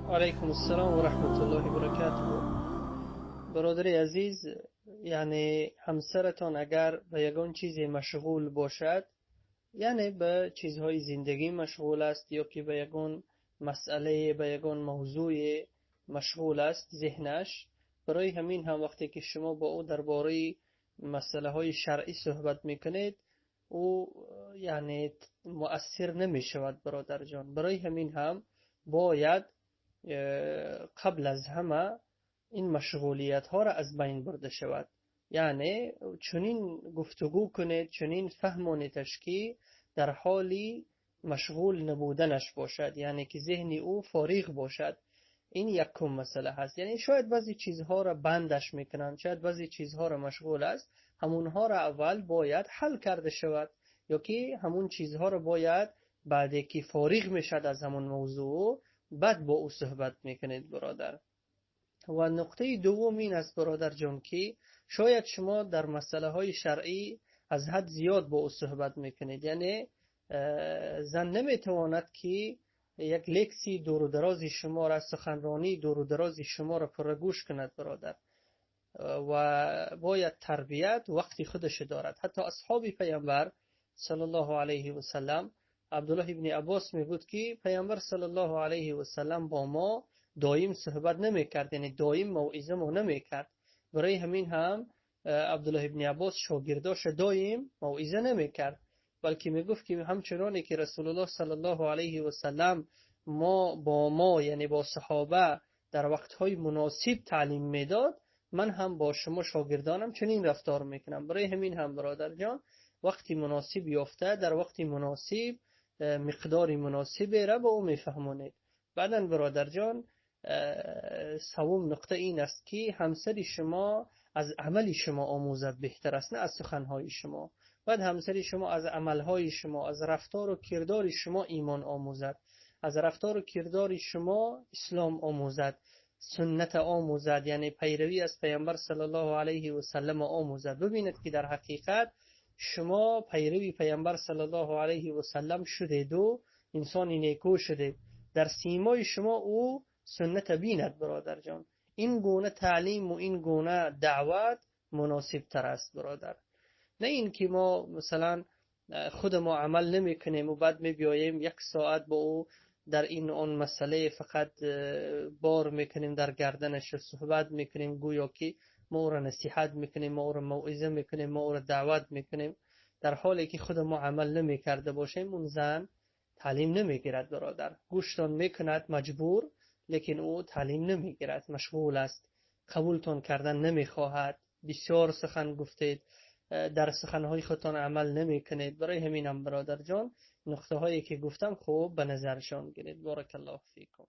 Алайкум ассалом ва раҳматуллоҳи ва баракатуҳ. Бародари азиз, яъне ҳамсаратон агар ба ягон чизе машғул бошад, яъне ба чизҳои зиндагӣ машғул аст ё ки ба ягон масъалае, ба ягон мавзӯе машғул аст зеҳнаш, барои ҳамин ҳам вақте ки шумо бо ӯ дар бораи масъалаҳои шаръӣ суҳбат мекунед, ӯ яъне муассир намешавад, бародарҷон. Барои ҳамин ҳам бояд қабл аз ҳама ин машғулиятҳоро аз байн бурда шавад. Яъне чунин гуфтугӯ кунед, чунин фаҳмонедаш, ки дар ҳоли машғул набуданаш бошад, яъне ки зеҳни ӯ фориғ бошад. Ин якум масъала ҳаст. Яъне шояд баъзе чизҳоро бандаш мекунанд, шояд баъзе чизҳоро машғул аст, ҳамонҳоро аввал бояд ҳал карда шавад, ё ки ҳамон чизҳоро бояд баъде ки фориғ мешавад аз ҳамон мавзӯъ, баъд бо ӯ суҳбат мекунед, бародар. Ва нуқтаи дуввум ин аст, бародарҷон, ки шояд шумо дар масъалаҳои шаръӣ аз ҳад зиёд бо ӯ суҳбат мекунед. Яъне зан наметавонад ки як лексии дуру дарози шуморо, суханронии дуру дарози шуморо пурра гӯш кунад, бародар. Ва бояд тарбият вақти худаш дорад. Ҳатто асҳоби паямбар саллаллоҳу алайҳи васаллам, Абдуллоҳ ибни Аббос мегуфт, ки паямбар саллаллоҳу алайҳи васаллам бо мо доим суҳбат намекард, яъне доим мавъиза мо намекард. Барои ҳамин ҳам Абдуллоҳ ибни Аббос шогирдоша доим мавъиза намекард, балки мегуфт, ки ҳамчуноне ки Расулуллоҳ саллаллоҳу алайҳи васаллам мо бо мо, яъне бо саҳоба, дар вақтҳои муносиб таълим медод, ман ҳам бо шумо шогирдонам чунин рафтор мекунам. Барои ҳамин ҳам, бародарҷон, вақти муносиб ёфта, дар вақти муносиб миқдори муносиберо ба ӯ мефаҳмонед. Баъдан, бародарҷон, саввум нуқта ин аст, ки ҳамсари шумо аз амали шумо омӯзад беҳтар аст, на аз суханҳои шумо. Бояд ҳамсари шумо аз амалҳои шумо, аз рафтору кирдори шумо имон омӯзад, аз рафтору кирдори шумо ислом омӯзад, суннат омӯзад, яъне пайравӣ аз паямбар саллаллоҳу алайҳи васаллам омӯзад. Бибинед, ки дар ҳақиқат шумо пайрави паямбар саллаллоҳу алайҳи васаллам шудеду инсони некӯ шудед. Дар симои шумо ӯ сунната бинад, бародарҷон. Ин гуна таълиму ин гуна даъват муносибтар аст, бародар. На ин ки мо масалан худ мо амал намекунем ва баъд мебиёем як соат бо ӯ дар ин он масъала фақат бор мекунем дар гарданаш, суҳбат мекунем, гӯё ки мо ӯро насиҳат мекунем, мо ӯро мавъиза мекунем, мо ӯро даъват мекунем, дар ҳоле ки худ мо амал намекарда бошем, он зан таълим намегирад, бародар. Гӯштон мекунад маҷбур, лекин ӯ таълим намегирад, машғул аст, қабултон кардан намехоҳад. Бисёр сухан гуфтед, дар суханҳои худтон амал намекунед. Барои ҳамин ҳам, бародарҷон, нуқтаҳое ки гуфтам, хуб ба назаршон гиред. Баракаллоҳу фикум.